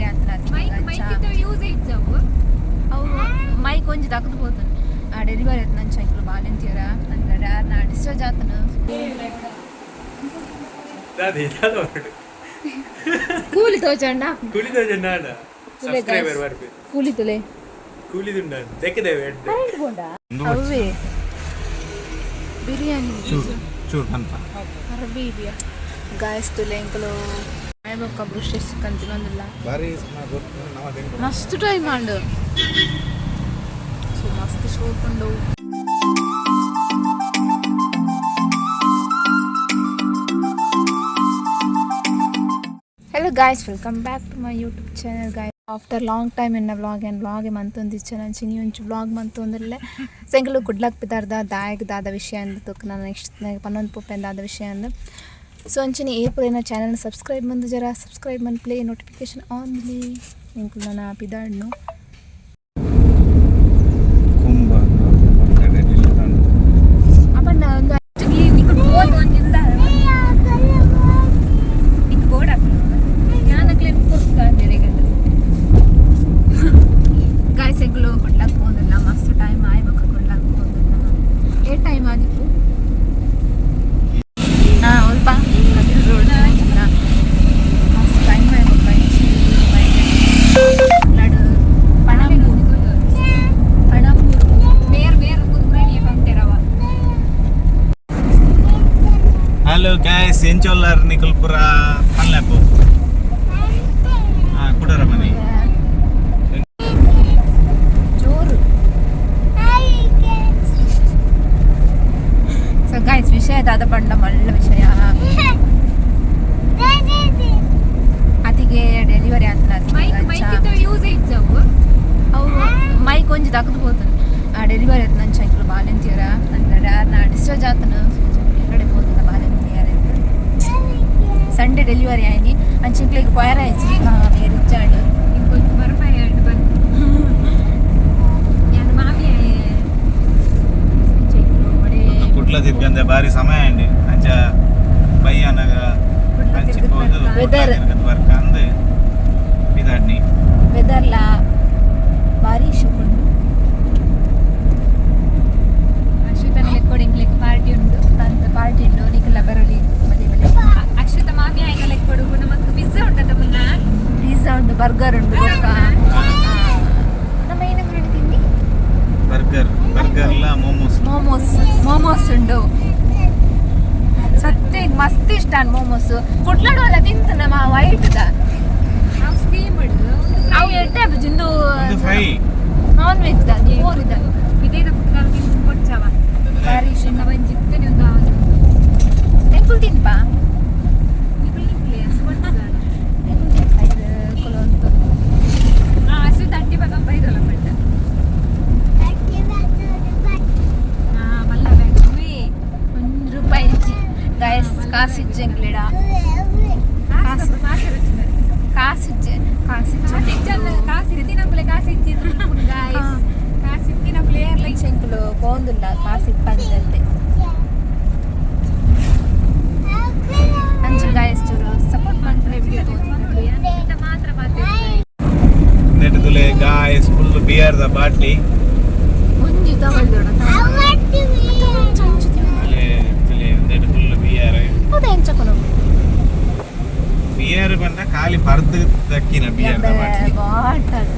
Delivery ಆತನ. Mic mic use ಇಜ್ಜವು. ಅವು ಮೈಕ್ ಒಂಜಿ ದಕ್ಕದು ಪೋತುಂಡು. ಆ ಡೆಲಿವರಿ ಆತ್ ನಂಚ ಎಂಕುಲು ಬಾಲೆಂತಿಯರ ಅಂದ್ರೆ ಆರ್ನ ಡಿಸ್ಚಾರ್ಜ್ ಆತನ. ದಾದ ದಾದ ಹೊರಡು. ಕೂಲಿ ತೋಚಂಡ. ಕೂಲಿದ ಜನ ಸಬ್ಸ್ಕ್ರೈಬರ್ ಬರ್ಬೇಕು. ಕೂಲಿ ತುಲೆ. ಕೂಲಿದುಂಡ ದೆಕ್ಕದೇವೆ ಎಡ್ಡೆ. ಅವೇ ಬಿರಿಯಾನಿ. ಚೂರು ಚೂರು ಪನ್ಪ. ಅರಬೀಬಿಯ ಗಾಯಸ್ ತುಲೆ ಎಂಕುಲು ಬೊಕ್ಕ ಬ್ರಷ್ ಕಂತಿನೊಂದಿಲ್ಲ. ಬಾರಿ. ಮಸ್ತ್ ಟೈಮ್ ಆಂಡ್. ಸೊ ಮಸ್ತ್ ಶೋಕುಂಡು. Hello guys, welcome back to my YouTube channel. Guys, after long time ಎನ್ನ ವ್ಲಾಗ್ ಆ್ಯಂಡ್ ವ್ಲಾಗ್ ಮಂತೊಂದಿಚ್ಚ ನಂಚಿನಿ ಒಂಚು ವ್ಲಾಗ್ ಮಂತೊಂದಿರ್ಲೆ. ಸೊ ಎಂಕಲು ಕುಡ್ಲಕ್ ಪಿದಾರ್ದ ದಾಯಗ್ ದಾದ ವಿಷಯ ಅಂದ್ ತುಕ್ ನಾನು ನೆಕ್ಸ್ಟ್ ಪನ್ನೊಂದು ಪೊಪ್ಪೆನ್ ದಾದ ವಿಷಯ ಅಂದ್. ಸೊ ಅಂಚನೆ ಏಪುಲ ಚಾನಲ್ ಸಬ್ಸ್ಕ್ರೈಬ್ ಮಂದು ಜರ ಸಬ್ಸ್ಕ್ರೈಬ್ ಮನ್ಪ್ಲೆ, ನೋಟಿಫಿಕೇಶನ್ ಆನ್ ಲಿ. ಎಂಕುಲು ನನ್ನ ಪಿದಾಡ್ನು. ಕುಂಬ. ಅಪ್ಪಣ್ಣ ಒಂದು ನಿಕ್ಕುಲು ಪೋದು ಒಂಜಿಂದ ನಿಕ್ ಬೋರ್ಡ್ ಹಾಕಲು ಯಾನ್ ಅಕ್ಲೆನ್ ಕೊರ್ಕ ನೆರೆಗಂದು. ಗಾಯ್ಸ್, ಎಂಕುಲು ಕುಡ್ಲಕ್ ಪೋಂದಿಲ್ಲ. ಮಸ್ತ್ ಟೈಮ್ ಆಯ್ಬೊಕ್ಕ ಕುಡ್ಲಕ್ ಪೋಂದಿಲ್ಲ. ಏ ಟೈಮ್ ಆದಿಪ್ಪು? ಹಾಂ, ಒಲ್ಪ ಕಟೀಲ್ ರೋಡ್. ಮಸ್ತ್ ಟೈಮ್ ಆಯ್ಬೊಕ್ಕ. ಲಡು ಪಣಂಬೂರು, ಪಣಂಬೂರು. ಬೇರೆ ಬೇರೆ ಕುದುರೆಣಿಯ ಪಂತೆರವ. Hello guys, ಎಂಚೊಲ್ಲಾರ್ ನಿಕಲ್ಪುರ? ಪನ್ಲೆಪು. ಹಾಂ, ಕುಡರ ಮನೆ. ಜೋರು. ಸೊ ಗಾಯ್ಸ್, ವಿಷಯ ದಾದ ಪಂಡ ಮಲ್ಲ ವಿಷಯ. ಅತಿಗೆ ಡೆಲಿವರಿ ಆತನ. ಮೈಕ್ ಮೈಕ್ ಯೂಸ್ ಇಜ್ಜವು. ಅವು ಮೈಕ್ ಒಂಜಿ ದಕ್ಕದು ಪೋತುಂಡು. ಆ ಡೆಲಿವರಿ ಆತ್ ನಂಚ ಎಂಕುಲು ಬಾಲೆಂತಿಯರ ಅಂದ್ರೆ ಆರ್ನ ಡಿಸ್ಚಾರ್ಜ್ ಆತನ ಕಡೆ ಪೋತುಂಡ ಬಾಲೆಂತಿಯರ. Sunday delivery ಆಯ್ನಿ. ಅಂಚ ಎಂಕ್ಲೆಗ್ ಪೋಯರ ಆಯ್ಚಿ ಮೇರ್ ಇಜ್ಜಾಂಡ್. ಇಂಕೊಂಚು ಮರ್ಮಾಯ ಅಂಡ್ ಬಂದು ಯಾನ್ ಮಾಮಿ. ಅಂಚ ಎಂಕುಲು ಒಡೆ ಕುಡ್ಲ ತಿರ್ಗಂದೆ ಬಾರಿ ಸಮಯ ಅಂడి. ಅಂಚ ಬಯ್ಯನಗ ಅಂಚಿ ಪೋದು. Weather. ವರ್ಕ ಅಂದ್ ಪಿದಾಡ್ನಿ. ವೆದರ್ಲಾ ಭಾರಿ ಶೋಕುಂಡು. ಅಶ್ವಿತನ ಲೆಕ್ಕೋಡು ಎಂಕ್ಲೆಗ್ ಪಾರ್ಟಿ ಉಂಡು. ಅಂದ್, ಪಾರ್ಟಿ ಉಂಡು. ನಿಕುಲ ಬರಲಿ ಮಲೆ ಮಲೆ. ಅಶ್ವಿತ ಮಾಮಿ ಆಯ್ನ ಲೆಕ್ಕೋಡು ನಮಕ್ ಪಿಜ್ಜಾ ಉಂಟದ ಮುನ್ನ. ಪಿಜ್ಜಾ ಉಂಡು, ಬರ್ಗರ್ ಉಂಡು. ಬೊಕ್ಕ ನಮ್ಮ ಏನಂದ್ರೆ ತಿಂಡಿ? ಬರ್ಗರ್, ಬರ್ಗರ್ಲ ಮೋಮೋಸ್. ಮೋಮೋಸ್, ಮೋಮೋಸ್ ಉಂಡು. ಸತ್ಯ ಮಸ್ತ್ ಇಷ್ಟ ಮೋಮೋಸ್. ಕುಡ್ಲಡು ತಿಂತು ನಮ್ಮ ವೈಟ್ the. ನಾವು ಸ್ಟೀಮ್ ಉಂಡು. ಅವು ಎಡ್ಡೆ ಜಿಂದು. ಒಂದು ಫ್ರೈ. ನಾನ್ ವೆಜ್ ದ ಕೋರಿದ. ಇದೇ ತಿಂದು ಕೊಡ್ಚವ. ಬಾರಿ. ಚಿನ್ನ ಬಂಜಿತ್ತನೆ ಒಂದು ಆವೊಂದು. ಎಂಕುಲು ತಿನ್ಪಾ. ನಿಕುಲ್ ನಿಕುಲೆ ಕೊಡ್ಚ. ಎಂಕುಲು ತಿನ್ಪ ಇದು ಕುಲೊಂತು. ಆ ಅಶ್ವಿತ ಅಟ್ಟಿ ಬಗ ಬೈದಲ್ಲ ಪಂಡ. ಆ ಮಲ್ಲ ಬ್ಯಾಗ್. ಒಂದು ರೂಪಾಯಿ ಇಜ್ಜಿ ಗಾಯಸ್, ಕಾಸು ಇಜ್ಜಿ ಎಂಕ್ಲೆಡ. ಕಾಸು ಕಾಸು. ಕಾಸು ಇಜ್ಜಿ, ಕಾಸು ಇಜ್ಜಿ. ಕಾಸು ಇಜ್ಜಲ್ಲ, ಕಾಸು ಇತ್ತಿನಕುಲೆ ಕಾಸು ಇಜ್ಜಿ ಗಾಯ್ಸ್. ಕಾಸು ಇತ್ತಿನಕುಲೆ ಏರ್ಲ. ಎಂಕುಲು ಪೋಂದುಲ್ಲ ಕಾಸು ಇಪ್ಪಂದಂತೆ. ಅಂಚ ಗಾಯಸ್, ಚೂರು ಸಪೋರ್ಟ್ ಮನ್ಪುಲೆ ವಿಡಿಯೋ. ಮಾತ್ರ ಮಾತಾಡ್ತಾರೆ. ನೆಟ್ ತುಲೆ ಗಾಯ್ಸ್, ಫುಲ್ ಬಿಯರ್ the ಬಾಟ್ಲಿ. ಒಂಜಿ ತಗೊಳ್ದೋಡ. ತುಲೆ ತುಲೆ, ನೆಟ್ ಫುಲ್ ಬಿಯರ್. ಹೌದಾ, ಎಂಚಕೊನು? ಬಿಯರ್ ಬಂದ ಖಾಲಿ ಪರ್ದು ದಕ್ಕಿನ ಬಿಯರ್ the ಬಾಟ್ಲಿ. ಬಾಟಲ್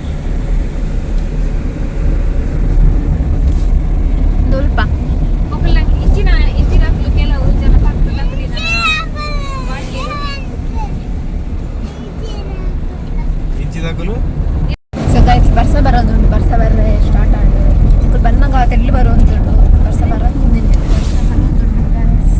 ದುಲ್ಪ. ಮೊಕಲ್ನ ಇಂಚಿನ ಇಂಚಿನ ಕೆಲವು ಜನ ಪಕ್ಕದ ಬಾಟ್ಲಿ. ಇಂಚಿದಕುಲು. ಸೊ ಗೈಸ್, ಬರ್ಸ ಬರೋದುಂಟು. ಬರ್ಸ ಬರ್ರೆ ಸ್ಟಾರ್ಟ್ ಆಂಡು. ಇಂಕುಲು ಬನ್ನಗ ತೆಳ್ಳು ಬರೋಂದುಂಡು. ಬರ್ಸ ಬರೋದು, ಬರ್ಸ ಬರೋದುಂಡು ಗೈಸ್.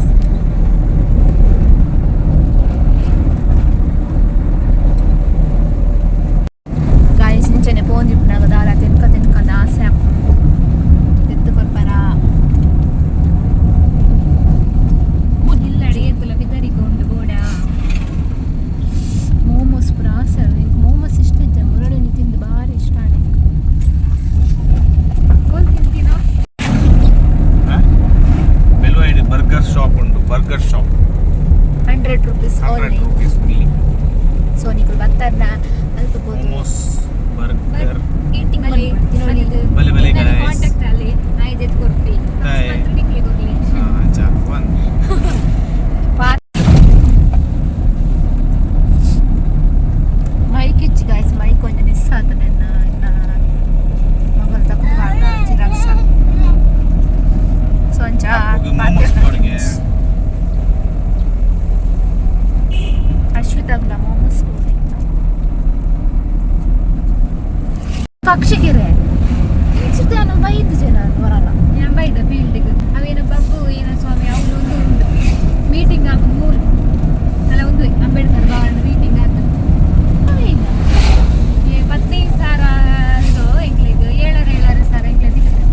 ಗಾಯ್ಸ್, ಇಂಚನೆ ಪೋಂದಿಪ್ಪುನಾಗ ದಾಲ ತಿನ್ಕ ತಿನ್ಕ ಆಸೆ ಆಪುಂಡು. ತೆತ್ತು ಕೊರ್ಪರ. ಇಲ್ಲ, ಏತುಲ ಬಿದರಿಗ ಉಂಡು ಬೋಡ. ಮೋಮೋಸ್ ಪೂರ ಆಸೆ. ಎಂಕ್ ಮೋಮೋಸ್ ಇಷ್ಟ ಇಜ್ಜ. ಮುರಳಿ ತಿಂದು ಭಾರಿ ಇಷ್ಟ ಆಂಡ್ ಎಂಕ್. ಕೋಲ್ ತಿಂತೀನೋ? ಕಕ್ಷಿಗೆರೆ ಇಂಚಿರ್ದಾನ ಬೈದು ಜನ ಬರಲ್ಲ. ഞാൻ ಬೈದ ಫೀಲ್ಡ್ಗೆ ಅವೇನ ಬಬ್ಬು ಏನ ಸ್ವಾಮಿ ಅವ್ನು ಒಂದು ಉಂಡು ಮೀಟಿಂಗ್ ಆಗ ಮೂಲ ಅಲ್ಲ ಒಂದು ಅಂಬೇಡ್ಕರ್ ಭವನ ಮೀಟಿಂಗ್ ಆತ. ಅವೇನ? ಏ 15,000 ಇದು ಎಂಕ್ಲೆಗ್ ಏಳರ ಏಳರ ಸಾವಿರ ಎಂಕ್ಲೆ ತಿಕ್ಕುದು.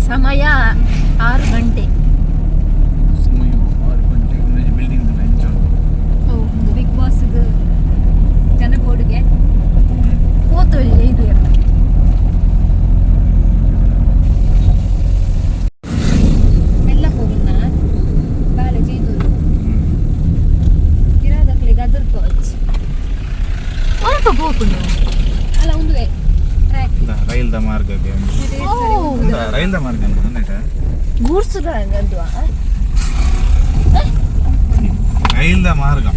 ಸಮಯ 6 ಗಂಟೆ. ಸಮಯ 6 ಗಂಟೆ. ಬಿಲ್ಡಿಂಗ್ ಹೌದು. ಬಿಗ್ ಬಾಸ್ ಜನ ಬೋರ್ಡ್ಗೆ. ಹೋತು ಇದು ಎಲ್ಲ. ಎಲ್ಲ ಹೋಗಿನ ಬಾಲಾಜಿ ಇದು ಇರೋದಕ್ಲಿಗೆ ಅದ್ರ ಕೋಚ್. ಒಲ್ಪ ಪೋಪುಂಡು. ಅಲ್ಲ, ಒಂದುವೆ ಟ್ರ್ಯಾಕ್. ರೈಲ್ದ ಮಾರ್ಗಕ್ಕೆ. ಓ. ರೈಲ್ದ ಮಾರ್ಗ ಅಂತ. ಗೂಡ್ಸ್ ಅಂದ್ವಾ? ರೈಲ್ದ ಮಾರ್ಗ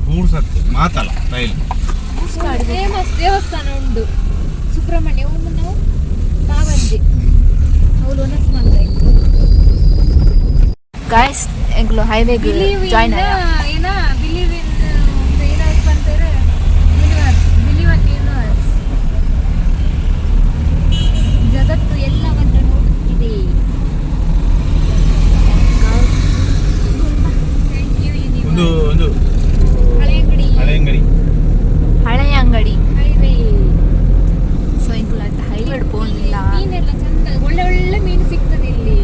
ಗೂಡ್ಸತ್ತು ಮಾತಲ್ಲ ರೈಲ್. ಫೇಮಸ್ ದೇವಸ್ಥಾನ ಉಂಡು ಸುಬ್ರಹ್ಮಣ್ಯ ಉಂಡು. ನಾವು ಪಾವಂಜೆ ಅವಳು ಒನಸ್ ಮಂದ. ಗಾಯ್ಸ್, ಎಂಕ್ಲು ಹೈವೇಗೆ ಬಿಲೀವ್ ಜಾಯ್ನ್ ಇನ್ ಆಯ. ಏನ ಬಿಲೀವ್ ಇನ್ ಏನಾಯ್ತು ಅಂತಾರೆ, ಯೂನಿವರ್ಸ್, ಬಿಲೀವ್ ಇನ್ ಯೂನಿವರ್ಸ್. ಜಗತ್ತು ಎಲ್ಲವನ್ನು ನೋಡುತ್ತಿದೆ. Thank you. ಒಂದು ಒಂದು ಹಳೆಯಂಗಡಿ. ಹಳೆಯಂಗಡಿ. ಹಳೆಯ ಅಂಗಡಿ. ಹೈವೇ. ಸೊ ಎಂಕ್ಲು ಅಂತ ಹೈವೇ ಪೋನಿಲ್ಲ. ಮೀನೆಲ್ಲ ಚಂದ, ಒಳ್ಳೆ ಒಳ್ಳೆ ಮೀನು ಸಿಗ್ತದೆ ಇಲ್ಲಿ.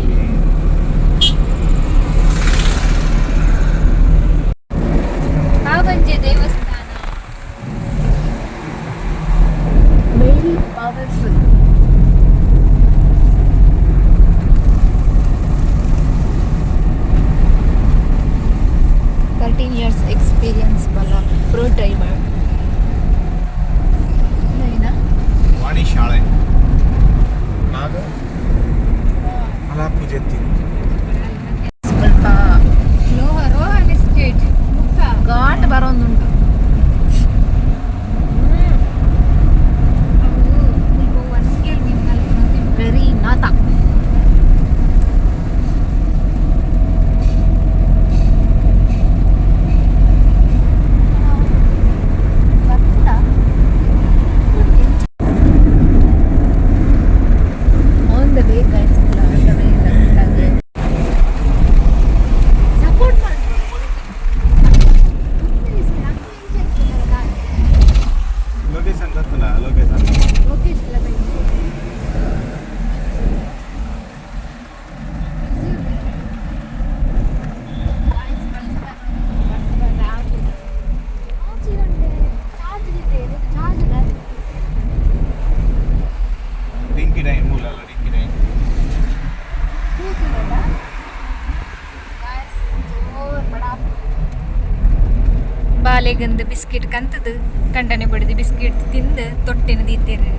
ಪಾವಂಜೆ ದೇವಸ್ಥಾನ. Very powerful. 13 years experience ಬಲ್ಲ ಪ್ರೋ ಡ್ರೈವರ್ ಏನಾ. ವಾಣಿ ಶಾಲೆ ನಾಗ ಮಲಾಪು ಜೆತ್ತಿ. ಸ್ವಲ್ಪ ಲೋಹ ರೋಹನ್ ಎಸ್ಟೇಟ್ ಮುಖ. ಘಾಟ್ ಬರೋದುಂಟು. ಅವು ಮುಲ್ಪ ಒಂದ್ಕೇಲ್ ಮೀನು ಕಲ್ಪನೆ. ವೆರಿ ನಾತ. On the way guys, on the way. Support ಮಾಡಿ. ಲೊಕೇಶನ್ ಗೊತ್ತಲ್ಲ, ಲೊಕೇಶನ್. ಲೋಕೇಶ್ ಎಲ್ಲ ಬೈದು. ಡಿಂಕಿ ಡೈನ್ ಮೂಲ ಅಲ್ಲ, ಡಿಂಕಿ ಡೈನ್. ಬಾಲೆಗಂದು ಬಿಸ್ಕೆಟ್ ಕಂತದು ಕಂಡನೆ ಬಡಿದು ಬಿಸ್ಕೆಟ್ ತಿಂದು ತೊಟ್ಟಿನ ದೀತೇರು.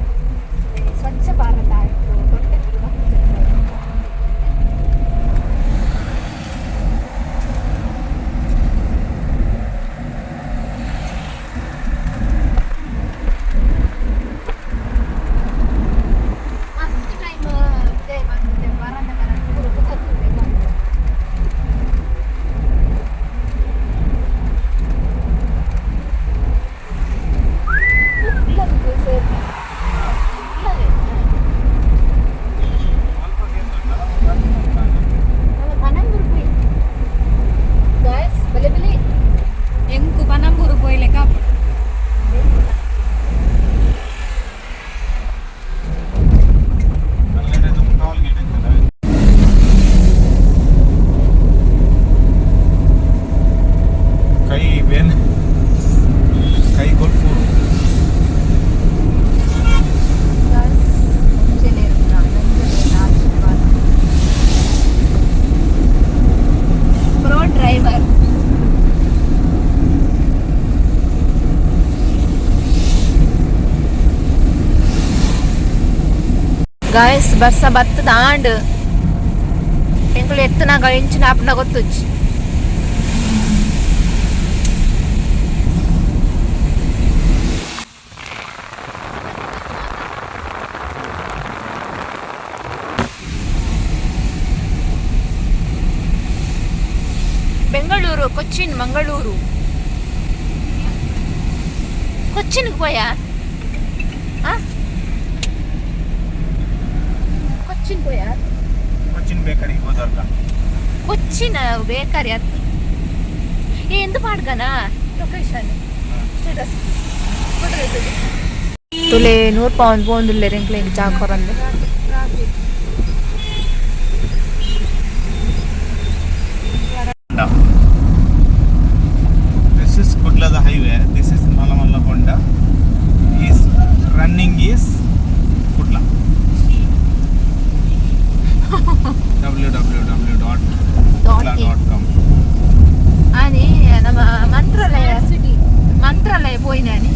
ಸ್ವಚ್ಛ ಭಾರತ ಆಯಿತು, ತೊಟ್ಟೆ. ಮಸ್ತ್ ಟೈಮ್ ಬರಂದ ಬರ. Guys, beli beli. ಎಂಕು Panambur ಪೋಯ್ಲೆ Kapu. ಅಲ್ಲೇ ತುಂಬ ಟೋಲ್ ಗೇಟ್ ಇತ್ತಲ್ಲ. ಕೈ ಬೇನ್ ಕೈ ಕೊಟ್ಟು. Guys, ಮುಂಚೆನೆ ಇರುತ್ತ ಆಶೀರ್ವಾದ. Pro driver. Guys, ಬರ್ಸ ಬತ್ತದ ಆಂಡ್. ಎಂಕುಲು ಎತ್ತನಾಗ ಇಂಚಿನ ಆಪುನ ಗೊತ್ತುಜ್ಜಿ. ಬೆಂಗಳೂರು, ಕೊಚ್ಚಿನ್, ಮಂಗಳೂರು. ಕೊಚ್ಚಿನ್ಗೆ ಪೋಯಾ? ಆ ಕೊಚ್ಚಿನ್ ಪೋಯಾ? ಕೊಚ್ಚಿನ್ ಬೇಕರಿ ಹೋದರ್ಕ. ಕೊಚ್ಚಿನ ಬೇಕರಿ ಅತ್ ಏ ಎಂದು ಪಾಡ್ಗನ ಲೊಕೇಶನ್ ಸ್ಟೇಟಸ್ ತುಲೆ 100 ರೂಪಾಯಿ ಒಂದು ಪೋಂದುಲ್ಲೆ ರೆಂಕ್ಲೆ ಜಾಕೊರಂದೆ. This is Kudlada highway. This is Malamalla Honda. Is running is Kudla. www dot dot Kudla in. Dot com. ಆನಿ ನಮ್ಮ ಮಂತ್ರಾಲಯ ಸಿಟಿ. ಮಂತ್ರಾಲಯ ಪೋಯಿನಾನಿ.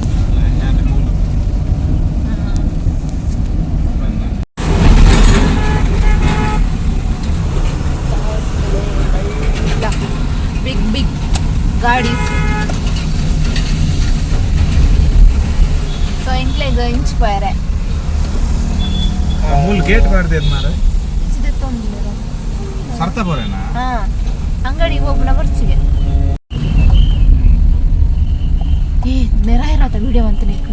ಬಿಗ್ ಬಿಗ್ ಗಾಡೀಸ್. ಸೊ ಎಂಕ್ಲೆಗ್ ಇಂಚ್ ಪೋಯರೆ. ಮೂಲ ಗೇಟ್ ಮಾಡ್ದೇದ್ ಮಾರ. ಇಂಚ್. ಸರ್ತ ಬೋರೇನಾ? ಹಾ, ಅಂಗಡಿಗೆ ಹೋಗ್ನ ಬರ್ಚಿಗೆ. ಏ ನೆರ ಇರಾತ ವಿಡಿಯೋ ಅಂತ ನೀಕು.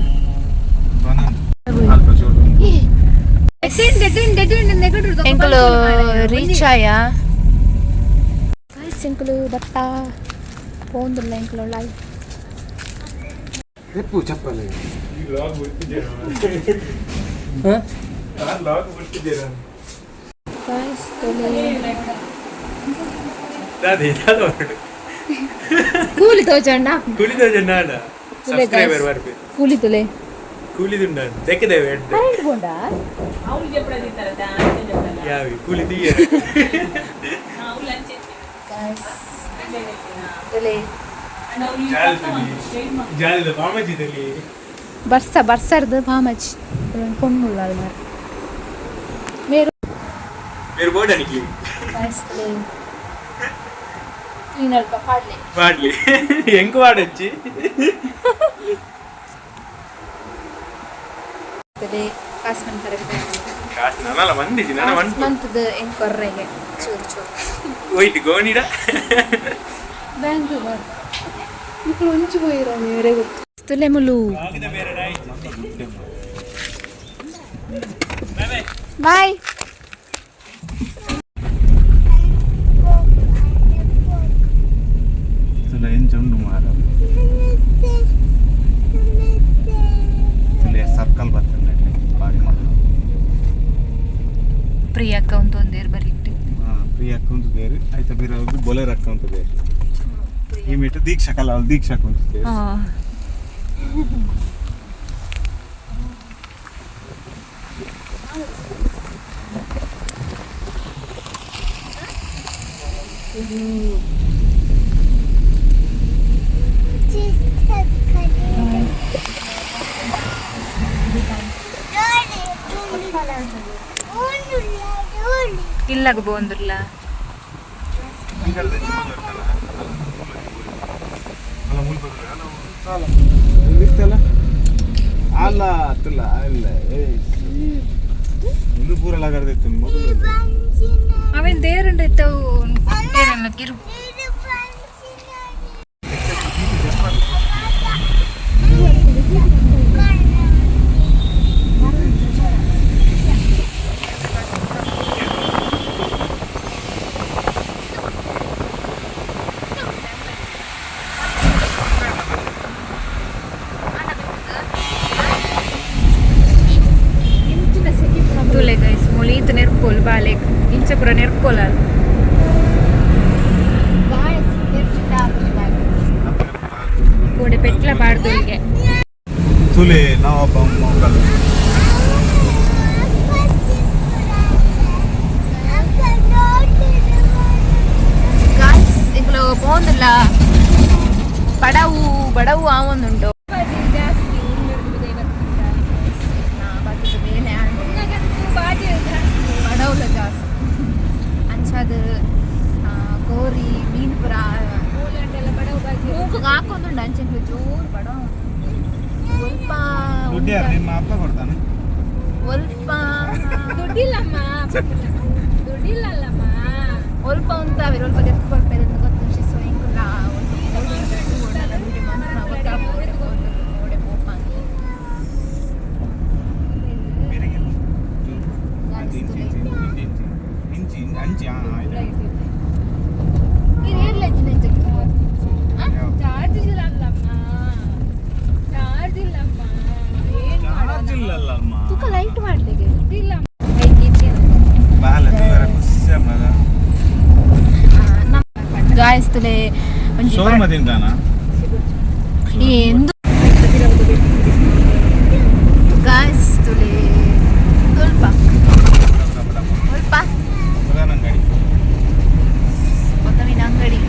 ಅಲ್ಪ ಚೂರು. ಏ ಎಂಕುಲು ರೀಚ್ ಆಯ ಗಾಯ್ಸ್. ಎಂಕುಲು ಬತ್ತ ಪೋಂದುಲ್ಲ ಎಂಕುಲು ಲೈವ್. ರೆಪ್ಪು ಚಪ್ಪಲಿ. ಈ ಲಾಗ್ ಬಿಡ್ತಿದ್ದೀರಾ? ಆ ಲಾಗ್ ಬಿಡ್ತಿದ್ದೀರಾ? ಗಾಯ್ಸ್. ದಾದೆ ದಾದ ಹೊರಡು. ಕೂಲಿ ತೋಜಂಡ. ಕೂಲಿದ ಜನ ಸಬ್ಸ್ಕ್ರೈಬರ್ ಬರ್ಬೇಕು. ಕೂಲಿ ತುಲೆ. ಕೂಲಿದುಂಡ ದೆಕ್ಕದೇವೆ ಎಡ್ಡೆ. ಕರೆಂಟ್ ಬೋಂಡ. ಯಾವಿ ಕೂಲಿ ತೀಯ. ಗಾಯ್ಸ್ ತುಲೆ. ಜಾಲಿದ ಪಾಮಜಿದಲ್ಲಿ. ಬರ್ಸ ಬರ್ಸರ್ದು ಪಾಮಜಿ ಪೊಣ್ಣುಳ್ಳ ಮಾರ ಮೇರು. ಬೇರೆ ಬೋರ್ಡ್ ಅನಿಕ್ಲಿ. ಗಾಯ್ಸ್ ತುಲೆ ಕ್ಲೀನಲ್ಪ ಪಾಡ್ಲೆ. ಮಾಡ್ಲಿ ಹೆಂಗ್ ವಾಡಚ್ಚಿ. ತುಲೆ ಕಾಸು ಮಂತರ. ಕಾಸು ನನ್ನಲ್ಲ ಬಂದಿದ್ದಿ ನನ್ನ ಕಾಸು ಬಂತು. ಮಂತದ ಹೆಂಗ್ ಕೊರ್ರೆಗೆ ಚೂರು ಚೂರು. ಹೋಯ್ತು ಗೋಣಿಡ. ಬ್ಯಾಂಕ್ ಮಕ್ಕಳು ಒಂಚು ಪೋಯಿರೋ ಮೇರೆ ಗೊತ್ತು ತುಲೆ ಮುಲು. ಬಾಯ್. ಎಂಚ ಉಂಡು ಮಾರ, ತುಲೆ ಸರ್ಕಲ್ ಬರ್ತದೆ ಬಾರಿ ಮಲ್ಲ. ಪ್ರಿಯಕ್ಕ ಒಂದು ಒಂದೇರು ಬರಿಟ್ಟು. ಹಾಂ, ಪ್ರಿಯ ಅಕ್ಕ ಉಂಟು ಆಯ್ತಾ, ಬೇರೆ ಬೊಲೆರ್ ಅಕ್ಕ ಉಂಟು. ಈ ಮೀಟ್ ದೀಕ್ಷಾ ಕಲ ದೀಕ್ಷಾ ಉಂಟು. ಇಲ್ಲಾಗ ಬೋಂದ್ರಲ್ಲ. ಅಲ್ಲ ತುಲ್ಲ ಅಲ್ಲ ಇಂದು ಪೂರ ಲಗರ್ದಿತ್ತು ಮೊದಲು. ಅವೇನ್ ದೇರುಂಡ ಇತ್ತವು ಏರಲ್ಲ ಕಿರು. ತುಲೆ ಗೈಸ್, ಮುಳೀತ್ ನೆರ್ಪೋಲ್ ಬಾಲೆಗ್ ಇಂಚ ಪೂರ ನೆರ್ಪೋಲ್ ಅಲ್ಲ. ಗಾಯ್ಸ್, ಕೋಡೆ ಪೆಟ್ಲ ಪಾಡ್ದೊಲ್ಗೆ. ತುಲೆ ನಾವೊಬ್ಬ ಮೊಗಲ್. ಗಾಯ್ಸ್, ಇಂಕ್ಲು ಪೋಂದುಲ್ಲ. ಬಡವು ಬಡವು ಆವೊಂದುಂಡು. ಜಾಸ್ತಿ. ಬೇಲೆ ಬಡವುಲ ಜಾಸ್ತಿ ಅಂಚಾದ ಕೋರಿ ಮೀನು ಪುರ ಮೂಕುಗ್ ಹಾಕೊಂದುಂಡು. ಅಂಚೆ ಜೋರು ಬಡವು ಒಲ್ಪ. ದುಡ್ಡು ಯಾರು ನಿಮ್ಮ ಅಪ್ಪ ಕೊಡ್ತಾನೆ? ಒಲ್ಪ. ದುಡ್ಡಿಲ್ಲಮ್ಮ, ದುಡ್ಡಿಲ್ಲಲ್ಲಮ್ಮ. ಒಲ್ಪ ಉಂತಾವೆ ಒಲ್ಪ ದೆತ್ತು ಕೊಡ್ಪೇರೆ ಗೊತ್ತುಂಚಿ. ಸೊ ಇಂಕುಲ ಓಡೆ ಪೋಪ. ತುಲೆ ಒಂಜಿ ಶೋರ್ಮ ತಿಂತಾನ ಎಂದು ಗಾಯ್ಸ್ ತುಲೆ ಸ್ವಲ್ಪ ಸ್ವಲ್ಪ ಅಂಗಡಿ ಕೊತ್ತಂಬರಿ ಅಂಗಡಿ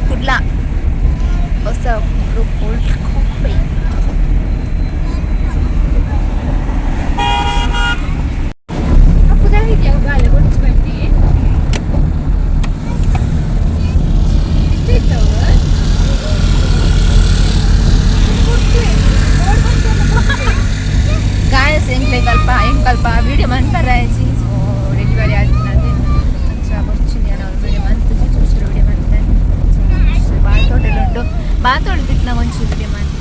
ಕುಡ್ಲ ಹೊಸ cold coffee. Guys ಎಂಕ್ಲೆ ಎಂಕಲ್ಪ video ಮನ್ಪರ so delivery ಆಯ್ತು ಅಂಚ ಬೊರ್ಚಿನಿ ನಾನು ವಿಡಿಯೋ ಮಂತ್ ಚೂರು ವಿಡಿಯೋ ಮಂತೆ. ಬಾಲ್ ತೋಟೆಲ್ಲ ಉಂಟು, ಬಾಲ್ ತೋಟ ತಿಕ್ನ ಒಂಚೂರು ವಿಡಿಯೋ ಮಂತ್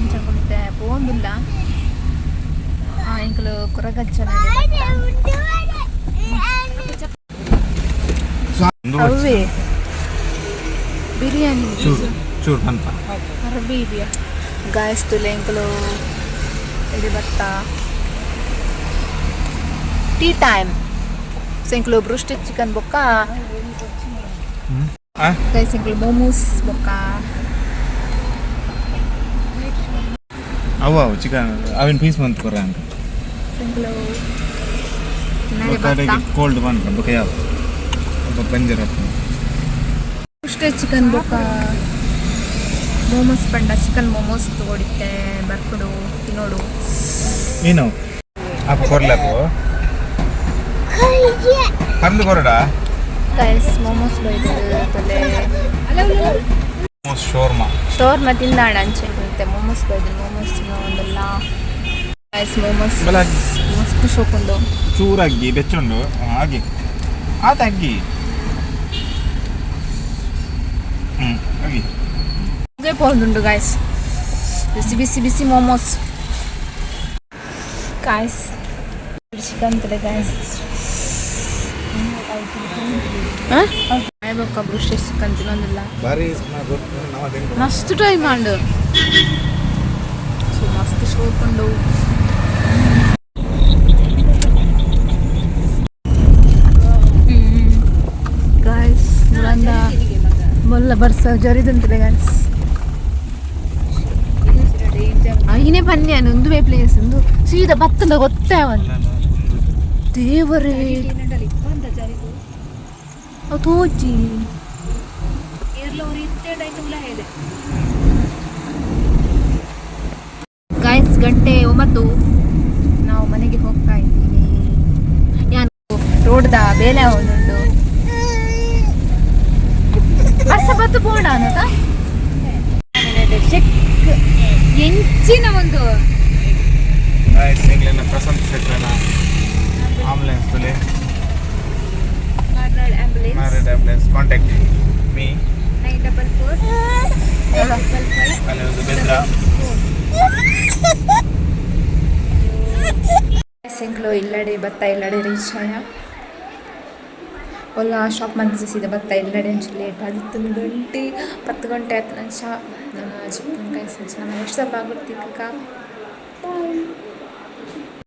ಅಂಚ ಕುಳಿತೆ ಪೋಂದುಲ್ಲ. ಎಂಕಲು ಕೊರಗಜ್ಜನ ಅವೇ ಬಿರಿಯಾನಿ. ಚೂರು ಚೂರು ಅಂತ. ಅರಬಿ ಇದೆಯಾ ಗಾಯಸ್? ತುಲೆ ಎಂಕಲು ಎಡೆ ಭತ್ತ tea time. So ಎಂಕಲು ಬ್ರೂಸ್ಟೆಡ್ chicken ಬೊಕ್ಕ ಗೈಸ್ ಎಂಕಲು ಮೋಮೋಸ್ ಬೊಕ್ಕ ಅವು ಅವು ಚಿಕನ್ ಅವಿನ ಪೀಸ್ ಮಂತ್ ಕೊರ ಅಂತ. ಸೊ ಎಂಕಲು ತಿನ್ನರೆ ಭತ್ತ. ಕೋಲ್ಡ್ ಬಂತ ಬೊಕ ಯಾವ ಒಬ್ಬ ಬಂಜರ. ಬ್ರೂಸ್ಟೆಡ್ ಚಿಕನ್ ಬೊಕ್ಕ ಮೋಮೋಸ್ ಪಂಡ ಚಿಕನ್ ಮೋಮೋಸ್ ತಗೊಡಿತ್ತೆ, ಬರ್ಕೊಡು ತಿನ್ನೋಡು. ಏನು ಅಪ್ಪ ಕೊರ್ಲಪ್ಪು ಪರ್ದು ಕೊರಡ. ಗೈಸ್, ಮೋಮೋಸ್ ಬೈದು ತೊಲೆ. ಶೋರ್ಮಾ. ಶೋರ್ಮ ತಿಂದಾಣ ಅಂಚೆ ಮತ್ತೆ ಮೋಮೋಸ್ ಬೈದು ಮೋಮೋಸ್ ತಿನ್ನೋ ಒಂದಲ್ಲ. ಗೈಸ್, ಮೋಮೋಸ್ ಬಲ. ಮಸ್ತ್ ಶೋಕುಂಡು. ಚೂರು ಅಗ್ಗಿ ಬೆಚ್ಚುಂಡು ಹಾಗೆ ಆತ ಅಗ್ಗಿ ಅಗ್ಗಿ. ಹಾಗೆ ಪೋಂದುಂಡು ಗಾಯ್ಸ್, ಬಿಸಿ ಬಿಸಿ ಬಿಸಿ ಮೋಮೋಸ್. ಗಾಯ್ಸ್, ಚಿಕನ್ ತಲೆ ಗಾಯ್ಸ್ ಬೊಕ್ಕ ಬ್ರೂಸ್ಟೆಡ್ ಚಿಕನ್ ತಿನ್ನೊಂದಿಲ್ಲ. ಬಾರಿ. ಮಸ್ತ್ ಟ್ರೈ ಮಾಡು. ಸೊ ಮಸ್ತ್ ಶೋಕುಂಡು. ಗಾಯ್ಸ್, ಮುರಂದ ಮೊಲ್ಲ ಬರ್ಸ ಜರಿದಂತಲೆ ಗಾಯ್ಸ್. ಐನೇ ಪನ್ಯಾನ ಒಂದುವೇ ಪ್ಲೇಸ್ ಒಂದು ಸೀದಾ ಬತ್ತಂದ ಗೊತ್ತೇ ಅವನು ದೇವರೇ ಅವು ತೋಜಿ. ಗಾಯ್ಸ್, ಗಂಟೆ 9, ನಾವು ಮನೆಗೆ ಹೋಗ್ತಾ ಇದ್ದೀವಿ. ಯಾನು ರೋಡ್ದ ಬೇಲೆ ಒಂದುಂಡು. ಬರ್ಸ ಬತ್ತು ಬೋಡ ಅನ್ನತ. ಎಂಚಿನ ಒಂದು ಗಾಯ್ಸ್, ಎಂಗ್ಲೆನ ಪ್ರಶಾಂತ್ ಶೆಟ್ರನ ಆಂಬುಲೆನ್ಸ್ ತುಲೆ. Ambulance. Married ambulance, contact me. 944 555. ಅಲ್ಲಿ ಒಂದು ಬೆದ್ರ. ಸೆಂಕ್ಲು ಇಲ್ಲಡೆ ಬತ್ತ ಇಲ್ಲಡೆ ರೀಚ್ ಆಯ. ಒಲ್ಲ ಶಾಪ್ ಮಂದಿಸಿದ ಬತ್ತ ಇಲ್ಲಡೆ ಒಂಚೂರು ಲೇಟ್ ಆಗಿತ್ತು. ಗಂಟೆ 10 ಗಂಟೆ ಆಯ್ತು. ನನ್ನ ಶಾ ನನ್ನ ಚಿಕ್ಕನ ಕೈ ಸಂಚ ನಮ್ಮ ವರ್ಷ ಬಾಗುರ್ತಿಕ್ಕ.